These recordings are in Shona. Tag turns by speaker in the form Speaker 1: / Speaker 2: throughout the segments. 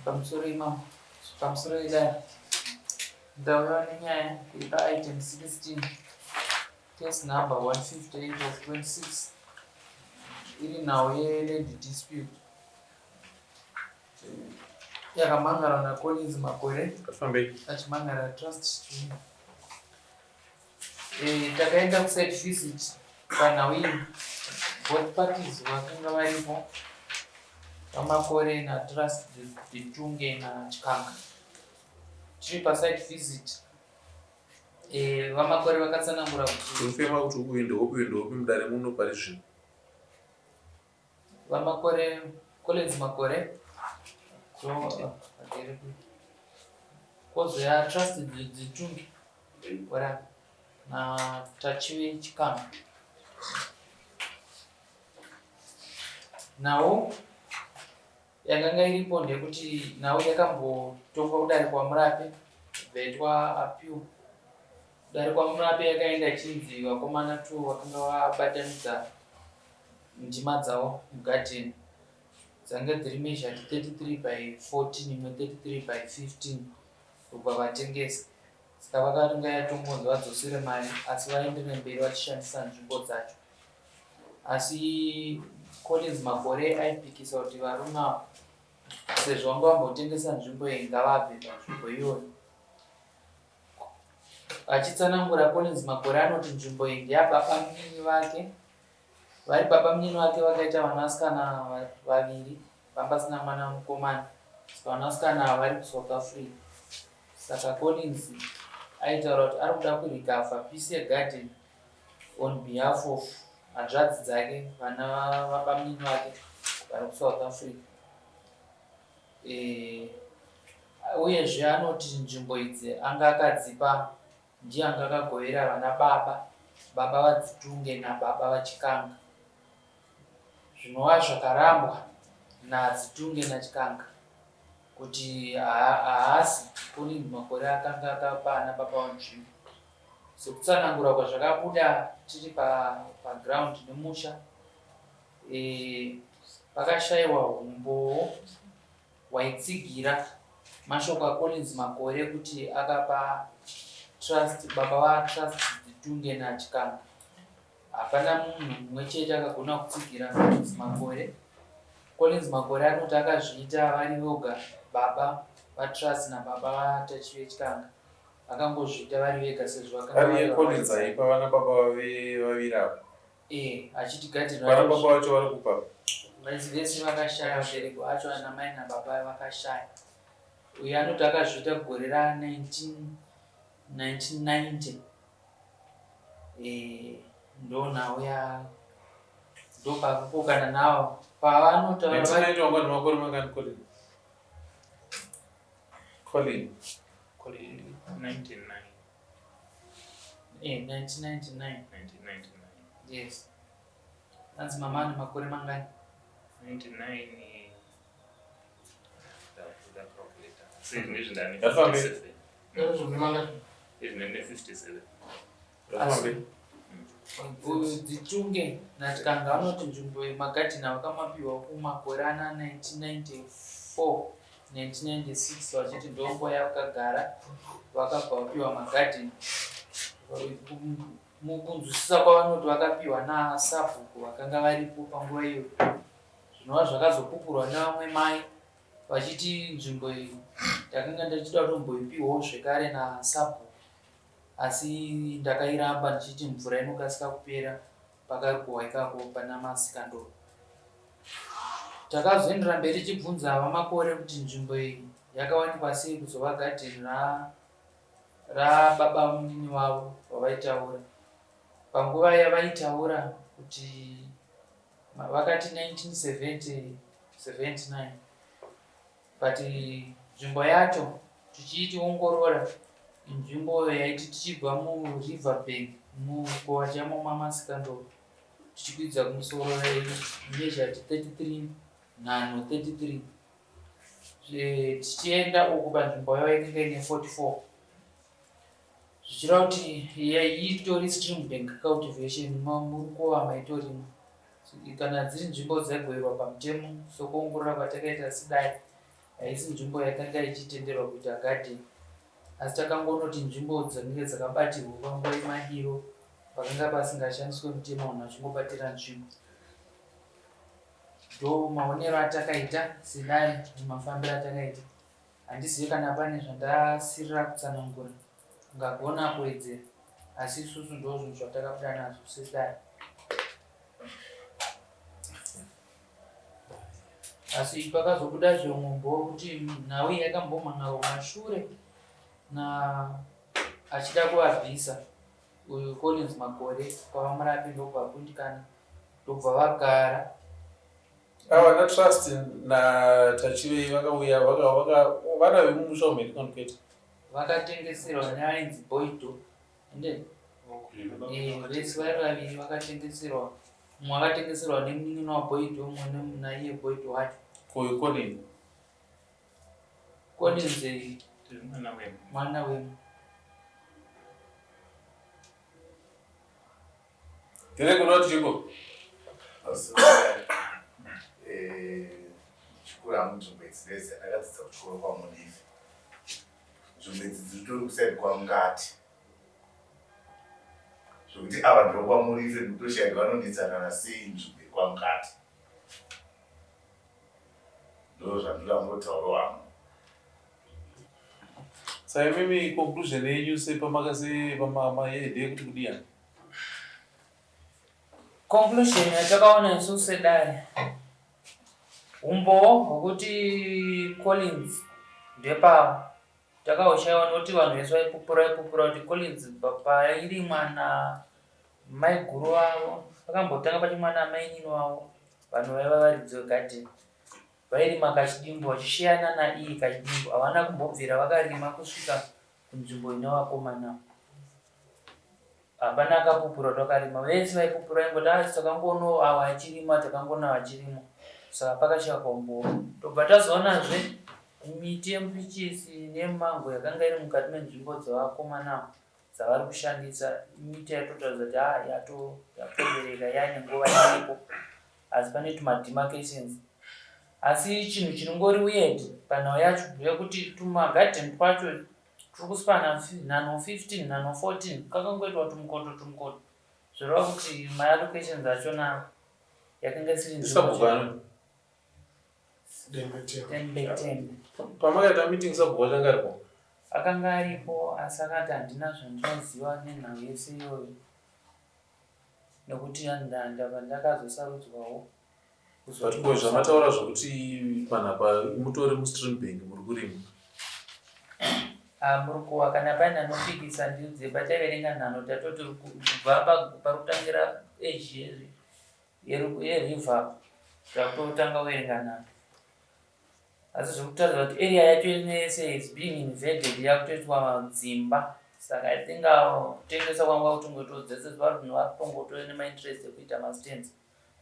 Speaker 1: Pamusoro imambo, pamusoro idare. Ndauya nenyaya iri paitem 16 case number 158 of 26 iri nhau yeland dispute yakamhangarwa naCollins Makore achimhangara Trust Chirungu. Eh, takaenda kusite visit panhau iyi both parties vakanga varipo vamakore natrust ditunge nachikanga tiri pasite visit eh, vamakore vakatsanangura kuti
Speaker 2: Tinofema kuti uyu ndewopi uyu ndewopi mudare muno pari zvino.
Speaker 1: VaMakore, Collins Makore, kozouya Trust Dzitungi ora naTachive Chikanga. Nhau yakanga iripo ndeyekuti nhau yakambotongwa kudare kwaMurape bvaitwa appeal. Kudare kwaMurape yakaenda ichinzi vakomana two vakanga vabatanidza ndima dzavo mugadheni dzanga dziri measured 33 by 14 imwe 33 by 15 ndobva vatengesa saka vakanga yatongonzi vadzosere mari asi vaenderere mberi vachishandisa nzvimbo dzacho asi Collins Makore aipikisa kuti varume ava sezvo vanga vambotengesa nzvimbo iyi ngavabve panzvimbo iyoyo Achitsanangura, Collins Makore anoti nzvimbo iyi ndeyababamunini vake. Vari babamunini vake vakaita vanasikana vaviri, vanga vasina mwana mukomana. Saka vanasikana ava vari kuSouth Africa. Saka Collins aitaura kuti ari kuda kurecover piece yegarden on behalf of hanzvadzi dzake vana vabamunini vake vari kuSouth Africa. E, uyezve anoti nzvimbo idzi anga akadzipa ndiye anga akagovera vana baba, baba vaDzitunge nababa vaChikanga, zvinova zvakarambwa naDzitunge naChikanga kuti haasi Collins Makore akanga akapa ana baba vavo nzvimbo. Sekutsanangura kwazvakabuda tiri paground pa nemusha e, pakashaiwa humbowo hwaitsigira mashoko aCollins Makore ekuti akapa Trust baba vaTrust Dzitunge naChikanga. Hapana munhu mumwe chete akagona kutsigira Collins Makore. Collins Makore anoti akazviita vari voga baba vaTrust nababa vaTachive Chikanga. Vakangozviita vari vega sezvo vakanga
Speaker 2: Ari iye Collins aipa vana baba vaviri ava.
Speaker 1: Eh, achiti garden
Speaker 2: Vana baba vacho vari kupa.
Speaker 1: Vese vese vakashaya vabereki vacho ana mai nababa vakashaya. Uyu anoti akazviita gore ra 1990. Eh, ndonhau ya ndopakupokana nawo pavanotaura
Speaker 2: 1990 wanga nemakore mangani Colin? Colin.
Speaker 3: Colin 99.
Speaker 1: Eh, 1999.
Speaker 3: 1999.
Speaker 1: Yes. Hanzi mama ane makore mangani?
Speaker 3: 99. The calculator. See, ndizvi ndani
Speaker 2: Ngafambe.
Speaker 3: 57.
Speaker 4: Ndazvo mangani?
Speaker 3: Izvi ndani 57.
Speaker 2: Ngafambe.
Speaker 1: Uyu Dzitunge naChikanga vanoti nzvimbo yemagadhina vakamapiwa kumakore ana 1994 1996 vachiti ndonguva yavakagara vakabva vapiwa magadheni. Mukunzwisisa kwavanoti vakapiwa nasabhuku vakanga varipo panguva iyoyo zvinova zvakazopupurwa nevamwe mai vachiti nzvimbo iyi ndakanga ndichida kutomboipiwawo zvekare nasabhuku asi ndakairamba ndichiti mvura inokasika kupera pakarukwa ikako pana Masikandoro. Takazoendera mberi tichibvunza VaMakore kuti nzvimbo iyi yakawanikwa sei kuzova gadheni rababamunini vavo vavaitaura. Panguva yavaitaura kuti vakati 1979 but nzvimbo yacho tichiitiongorora inzvimbo yaiti tichibva muriver bank mukova chamo mamasikandoro tichikwidza kumusoro measured 33 nhanho 33 tichienda uku panzvimbo yavo yakanga ine 44 zvichireva kuti itori stream bank cultivation murukova maitorima kana dziri nzvimbo dzaigoverwa pamutemo sokuongorora kwatakaita sidai. Haisi nzvimbo yakanga ichitenderwa kuita garden asi takangonoti nzvimbo dzinenge dzakabatirwa panguva yemadiro pakanga pasingashandiswe mutemo vanhu vachingobatira nzvimbo. Ndo maonero atakaita sedare nemafambiro atakaita. Handizive kana pane zvandasirira kutsanangura ungagona kuwedzera asi isusu ndozvinhu zvatakabuda nazvo seDare. Asi pakazobuda zvimwe umbowo kuti nhau iyi yakambomhan'arwa kumashure na achida kuvabvisa uyu Collins Makore kwavaMurapi ndokubva akundikana ndokubva vagara.
Speaker 2: Ava na Trust na Tachivei vakauya vaka vaka vana vemumusha umu here kana kwete?
Speaker 1: Vakatengeserwa neainzi Boydo ende eh, vese vari vaviri vakatengeserwa mumwe akatengeserwa nemunin'ina waBoydo mumwe naiye Boydo wacho.
Speaker 2: Ko Colin?
Speaker 1: Collins eh,
Speaker 3: Mwana wemu.
Speaker 1: Mwana wemu.
Speaker 2: Tiri kuda kuti chiko?
Speaker 4: Eh, ndichikura munzvimbo idzi ndezi ndakadzidza kuchikoro kwaMulivi. Nzvimbo idzi dziritori kusaidi kwaMungati. Zvekuti ava ndokwaMurife ndikutoshaya kuti vanonetsanana sei nzvimbo iri kwaMungati. Ndozvandinoda kungotaurawo hangu.
Speaker 2: Saka imimi conclusion yenyu sepamakasepamama ndeyekuti kudii ani?
Speaker 1: Conclusion yatakaona isu sedare umbowo hwekuti Collins ndepavo takaushayiwa nokuti vanhu vese vaipupura vaipupura kuti Collins pairimwa namaiguru vavo pakambotanga pachimwa namainini vavo vanhu vaiva varidzi vegadheni vairima kachidimbu vachisheyana naiye kachidimbu havana kumbobvira vakarima kusvika kunzvimbo ine vakomana hapana akapupura kuti vakarima vese vaipupura vaingoti asi takangoona ava achirima takangoona vachirima saka pakashayikwa umbowo tobva tazoonazve miti yemupichisi nemango yakanga iri mukati menzvimbo dzevakomana ava dzavari kushandisa miti yaitotaridza kuti ha yatobereka yaane nguva iripo asi pane tumademarcations asi chinhu chinongori weird panhau yacho ndeyekuti tumagadheni twacho turi kusipana nhano 15 nhano 14 kakangoitwa tumukoto tumukoto zvoreva kuti maallocations achona yakanga isiri
Speaker 2: Sabhuku anoni?
Speaker 1: Tembe tembe.
Speaker 2: Pamakaita meeting sabhuku wacho anga aripo?
Speaker 1: Akanga aripo asi akati handina zvandinoziva nenhau yese iyoyo nekuti ndava ndakazosarudzwawo
Speaker 2: But ko zvamataura zvokuti panapa mutori mustream bank muri kurima?
Speaker 1: Ah, muri kuwa kana paine anopikisa ndiudze pataiverenga nhano tatoti kubva pari kutangira edge yeriver takutotanga kuverenga nhano asi zviri kutaridza kuti area yacho inese is being invaded yakutoitwa dzimba saka I think kutengesa kwanga kutongoitwa dzese vanhu vakutongotove nemainterest ekuita mastands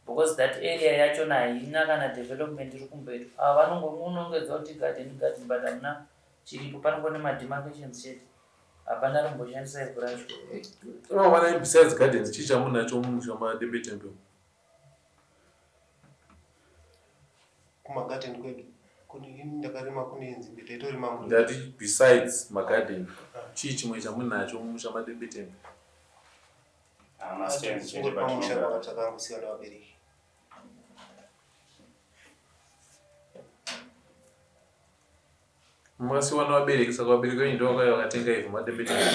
Speaker 1: because that area yachona haina kana development iri kumboitwa ava vanongonongedza kuti garden garden but hamuna chiripo panongone mademarcations chete hapana rimboshandisa ivhu racho.
Speaker 2: Unoona besides gardens chii chamunacho mumusha maDembetembe?
Speaker 5: Kumagadheni kwedu kune ini ndakarima kune nzimbe taitorima muriwo.
Speaker 2: Ndati besides magarden chii chimwe chamunacho mumusha maDembetembe?
Speaker 6: Mastands chete.
Speaker 5: Kungori pamusha
Speaker 6: patinogara.
Speaker 5: pakatakangosiyana vabereki.
Speaker 2: Makasiwa nevabereki saka vabereki venyu ndivo vakauya vakatenga ivhu maDembetembe.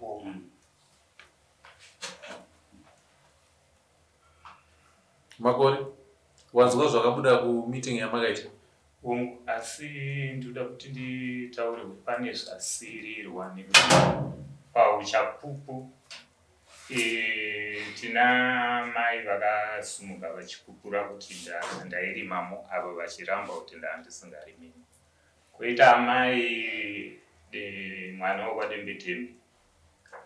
Speaker 5: Oh.
Speaker 2: Makore wanzwa zvakabuda kumeeting yamakaita?
Speaker 3: Hongu, asi ndinoda kuti nditaure kuti pane zvasirirwa nekuti pauchapupu tina mai vakasumuka vachipupura kuti ndairimamo avo vachiramba kuti ndandisingarimimo. Koita amai mwana wekwaDembetembe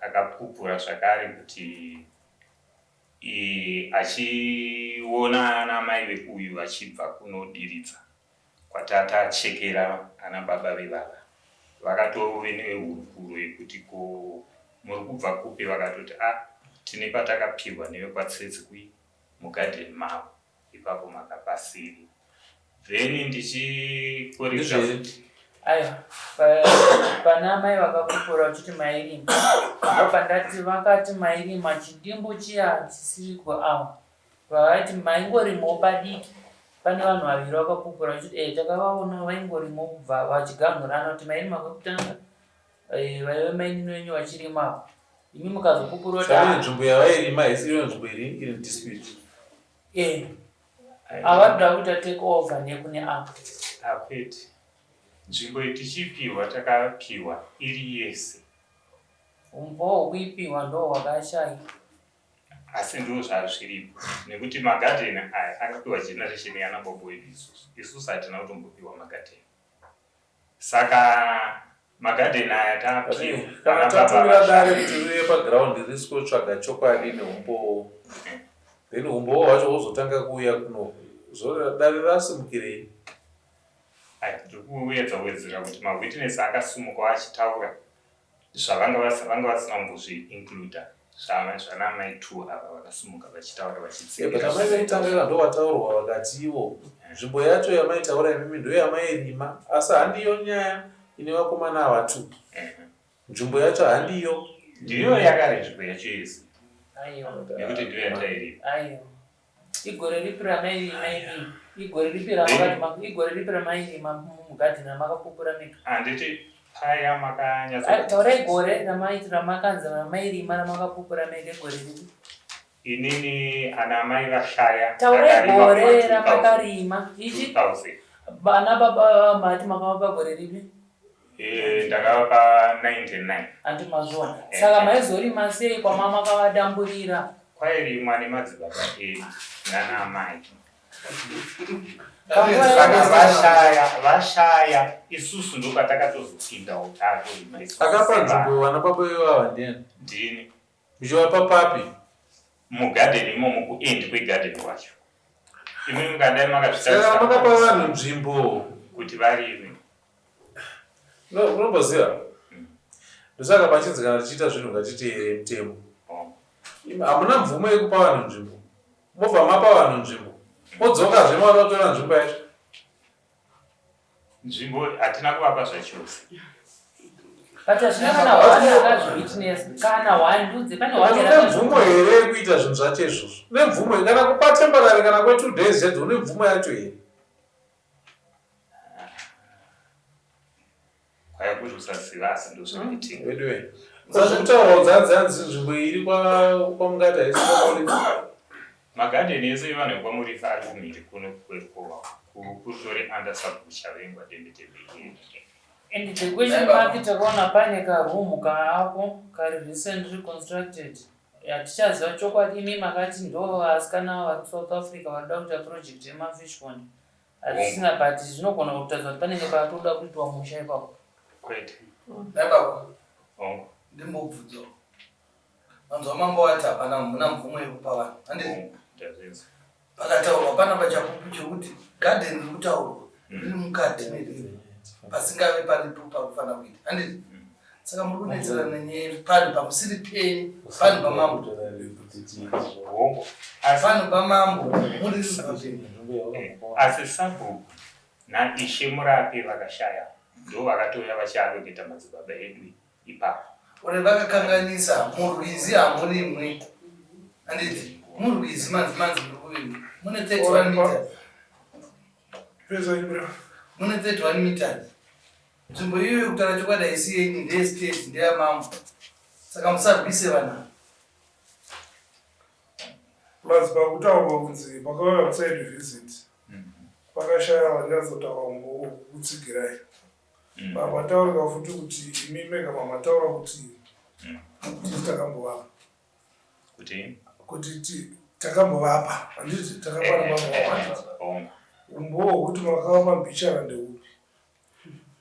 Speaker 3: akapupura zvakare kuti achiona ana mai veuyu vachibva kunodiridza kwatatachekera ana baba vevava vakatove nehurukuro yekuti ko muri kubva kupi vakatoti a tine patakapihwa nevekwaTsetse kui mugadheni mavo ipapo makapasiri. Then ndichikoresa
Speaker 2: Ndizvo.
Speaker 1: Aiwa, pana amai vakapupura vachiti mairima, ndopandati vakati mairima chidimbu chiya chisiriko avo vavati maingorimawo padiki. Pane vanhu vaviri vakapupura vachiti e takavaona vaingorimawo kubva vachiganhurana kuti mairima kwekutanga, vaive mainini venyu vachirima apo, imi mukazopupura kuti
Speaker 2: Saka nzvimbo yavairima haisi iyo nzvimbo iri in dispute.
Speaker 1: Havada kuita take over nekune apo.
Speaker 3: Akwete, nzvimbo iyi tichipiwa takapiwa iri yese.
Speaker 1: Umbowo hwekuipiwa ndo hwakashaya.
Speaker 3: Asi ndo zvazviripo, nekuti magadheni aya akapiwa generation yana baba wedu. Isusu hatina kutombopiwa magadheni, saka magadheni aya tapiwa.
Speaker 2: Kana tatumira dare kuti riuye paground risikotsvaga chokwadi neumbowo, then umbowo hwacho hwozotanga kuuya kuno, dare rasimukirei?
Speaker 3: Aya tiri kuedza kuwedzera kuti mawitness akasumukawo achitaura zvavanga vanga vasina kumbozviincluda, zvana amai two ava vakasumuka vachitaura.
Speaker 2: But amai vaitanga ndo vataurwa vakati ivo nzvimbo yacho yamaitaura imimi ndo yamairima, asi handiyo nyaya ine vakomana ava two. Nzvimbo yacho handiyo.
Speaker 3: Ndiyo yakare nzvimbo yacho yese.
Speaker 1: Aiwa.
Speaker 3: Nekuti ndiyo yatairima.
Speaker 1: Aiwa, igore ripi ramairima imimi? Igore ripi ramakati, igore ripi ramairima mugadheni ramakapupura mega?
Speaker 3: Handiti paya makanyatso
Speaker 1: Taurai gore ramaiti ramakanzi ramairima ramakapupura mega, igore ripi?
Speaker 3: Inini ana mai vashaya
Speaker 1: Taurai
Speaker 3: ndakarima
Speaker 1: gore
Speaker 3: kuma 2000.
Speaker 1: ramakarima ichi.
Speaker 3: 2000.
Speaker 1: Vana baba mati makavapa gore ripi?
Speaker 3: Ndakavapa 99.
Speaker 1: Handi mazviona? Saka maizorima sei kwamamakavadamburira?
Speaker 3: Kwairimwa nemadzibaba edu nana amai.
Speaker 1: Panguva
Speaker 3: Saka vashaya isusu ndopatakatozopindawo tatorima isusu
Speaker 2: Akapa
Speaker 3: sevanhu.
Speaker 2: nzvimbo vana baba ivava ndiani?
Speaker 3: Ndini.
Speaker 2: Muchivapa papi?
Speaker 3: Mugadheni imomo, kuend kwegadheni wacho. Imi mukadai
Speaker 2: Saka
Speaker 3: makazvitarisa
Speaker 2: makapa vanhu nzvimbo
Speaker 3: kuti varime.
Speaker 2: No, unomboziva, ndosaka pachinzi kana tichiita zvinhu ngatiteere mutemo.
Speaker 3: Oh.
Speaker 2: Hamuna mvumo yekupa vanhu nzvimbo, mobva mapa vanhu nzvimbo, modzokazve mavada kutora nzvimbo yacho.
Speaker 3: Nzvimbo hatina kuvapa zvachose.
Speaker 1: But hazvina kana one akazviwitness, kana one ndudzi pane one.
Speaker 2: Une mvumo here yekuita zvinhu zvacho izvozvo? Une mvumo here? Kana kupa temporary kana kwe2 days chete, une mvumo yacho here?
Speaker 3: Kwaya kuti usaziva, asi ndo zvakaitika.
Speaker 2: Weduwe, sazvikutaurwa dzanzi nzvimbo iri kwamungati haisi kwaMurifa.
Speaker 3: Magadheni ese evanhu vekwaMurifa ari kumhiri kuno kwerukova, kutori under sabhuku Chavengwa Dembetembe here.
Speaker 1: And the question mark, takaona pane karoom kaako kari recently constructed, hatichaziva chokwadi. Imi makati ndo vasikana vari kuSouth Africa varikuda kuita project yemafish pond, hatisina, but zvinogona kutaridza kuti panenge patoda kuitwa musha ipapo.
Speaker 3: Kwete.
Speaker 6: Dai baba.
Speaker 3: Hongu.
Speaker 6: Ndimbobvunzawo. Manzwa mambo vati hapana, muna mvumo yekupa vanhu, handiti?
Speaker 3: Hongu, ndazvinzwa.
Speaker 6: Pakataurwa pana pachapupu chekuti gadheni riri kutaurwa riri mukati merivha, pasingave paripo pakufanira kuita, handiti? Saka muri kunetserana nenyaya panhu pamusiri penyu, panhu pamambo.
Speaker 3: Hongu, asi
Speaker 6: Panhu pamambo muri rivha penyu.
Speaker 3: Asi sabhuku naishe Murape vakashaya ndo vakatouya vachiallocata madzibaba edu ipapo.
Speaker 6: Uri vakakanganisa, murwizi hamurimwi, handiti? Murwizi manzi muri kuvimba mune 31 meters.
Speaker 7: Pesa ibra.
Speaker 6: Mune 31 meters. Nzvimbo iyoyo, kutaura chokwadi, haisi yenyu, ndeyestate, ndeyamambo, saka musarwise vanhu ava.
Speaker 7: Plus pakutaurwa kunzi pakauya kusite visit pakashaya vanyatsotaura kumbokutsigirai. Pataurika futi kuti imi mega mamataura kuti tisi takambovapa.
Speaker 3: Kuti?
Speaker 7: Kuti takambovapa, handiti? Takapana mambo.
Speaker 3: Hongu.
Speaker 7: Umbowo hwekuti makavapa mbichana ndeupi?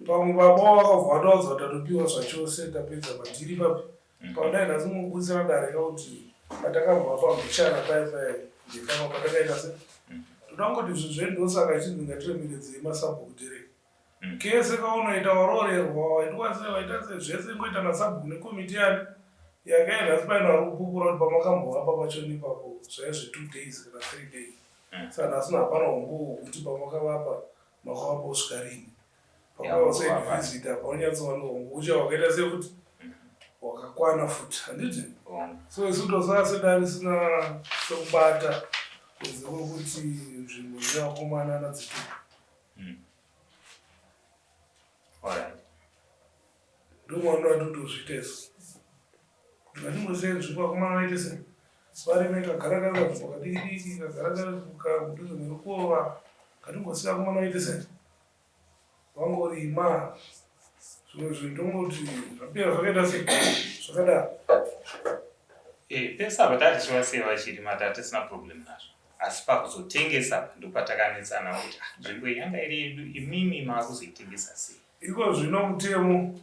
Speaker 7: Pamwe baba wakabva wataudza kuti tatopiwa zvachose, tapedza madhiri papi paudai. Nhasi mukubutsira dare kakuti patakambovapa mbichana pai pai ndepapa patakaita se toda kungoti zvinhu zvendosaka chinzi ngatiremekedzei masabhuku dereki. Kese kaunoita waroorerwa, waitwa sei, waita sei, zvese ingoita nasabhuku nekomiti yani yakaenda. Asi paino ari kupupura kuti pamakambovapa pachoni ipapo zvaive zve2 days kana 3 days. Saka nhasi hapana umbowo hwekuti pamakavapa makavapa kusvika rini. Pakauya side visit apa unyatsowana umbowo ucha hwakaita sekuti hwakakwana futi handiti? So isu tosara sedare risina chokubata kunze kwekuti nzvimbo dzevakomana nadzitupa. Ndomaonero atotozviita isu. Kuti ngatingosiya nzvimbo vakomana vaite sei? Varime kagara kari kanzvimbo kadiki diki kagara kari kudhuze nerukova. Ngatingosiya vakomana vaite sei? Vangorima. Zvimwe zvinhu tongoti zvapera zvakaita sei? Zvakadaro.
Speaker 3: Eh, pese apa tatichivasiya vachirima tatisina problem nazvo. Asi pakuzotengesa apa ndopatakanetsana kuti ah, nzvimbo iyi yanga iri yedu imimi maakuzoitengesa sei?
Speaker 7: Iko zvino mutemo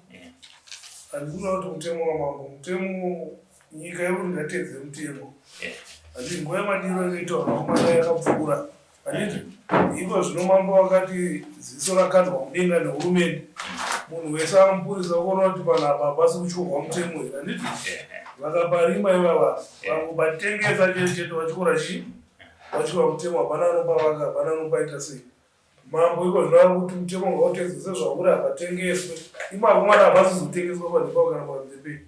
Speaker 7: handikuda kuti mutemo wamambo mutemo nyika yekuti ngatedze mutemo handiti nguva yemadiro inoitwa vakomana yakapfuura handiti iko zvino mambo vakati ziso rakandwa mudenga nehurumende munhu wese amupurisa kuona kuti panhu apa hapasi kutyorwa mutemo here handiti vakaparima ivava vangobatengesa chete chete vatyora chii vatyora mutemo hapana anopavaka hapana anopaita sei Mambo iko zvino ari kuti mutemo ngautedzwe sezvauri hapatengeswe. Ipapo mwana hapasizotengeswa panhu ipapo kana panze pei.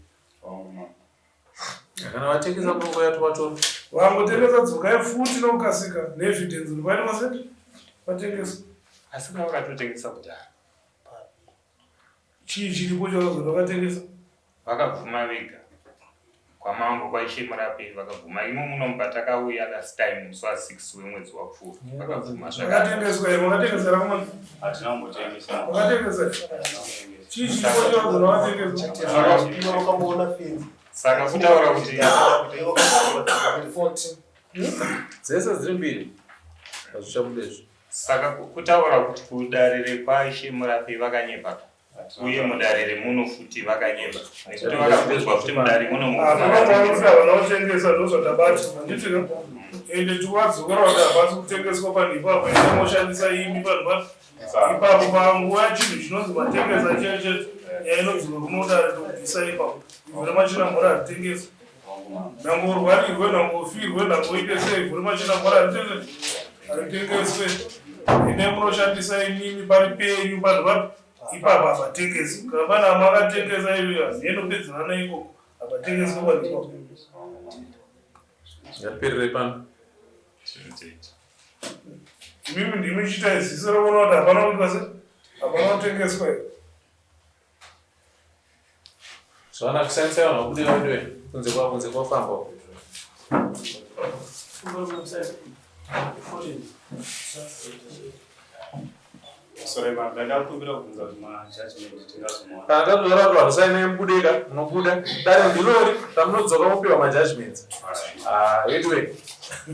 Speaker 2: Kana vatengesa murongo yato vatora.
Speaker 7: Vangotengesa dzokai futi nokukasika neevidence kuti paitwa sei patengeswa.
Speaker 3: Asi kana vakatotengesa kudhara.
Speaker 7: Chii chiripo chakazoti vakatengesa?
Speaker 3: Vakabvuma vega kwamambo kwaishe Murape vakabvuma imo muno patakauya last time musi wa 6 wemwedzi wapfuura vakabvuma
Speaker 7: zvakatengeswa here makatengesa here akomana
Speaker 8: hatina kumbotengesa
Speaker 7: makatengesa chii chiripo chakazoti vakatengesa
Speaker 5: Vakamboona fenzi
Speaker 3: saka kutaura kuti
Speaker 2: Dzese dziri mbiri hazvichabude izvi.
Speaker 3: Saka kutaura kuti kudare rekwaIshe Murape vakanyepa uye mudare remuno futi vakanyeba nekuti vakabvunzwa futi mudare muno
Speaker 7: mukuti ndozvatabata handiti ka ende tikuwadzokera kuti hapasi kutengeswa panhu ipapo ende moshandisa imi panhu papi ipapo panguva chinhu chinonzi matengesa chete chete nyaya inodzoka kunodare tokubvisa ipapo ivhu remachinamhora haritengeswi nhango urwarirwe nhango ufirwe nhango uite sei ivhu remachinamhora haritengeswe ine munoshandisa imimi pari penyu panhu papi ipapa hapatengeswi kana pane amakatengesa ivi hazienopedzerana ikoko hapatengeswi panhu ipapo
Speaker 2: Ngatiperere pano.
Speaker 7: Imimi ndimi chitai ziso rokuona kuti hapana kuitwa sei hapana kutengeswa here
Speaker 2: Zvana kushandisa vanhu vabude vabude kunze kwa kunze kwafamba.
Speaker 8: Sorry, ma, ndakakumbira kubvunza kuti ma-judgment tingazomawana.
Speaker 2: Kana tatotora kuti vanhu sainai mubudeka munobuda dare ndirori ramunodzoka mopiwa majudgments. Ah, anyway.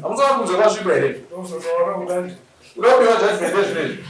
Speaker 2: Hamuzoona kunze kwasviba here?
Speaker 7: Ndozotaura kudai
Speaker 2: Uda kupiwa judgment yezvinezvi.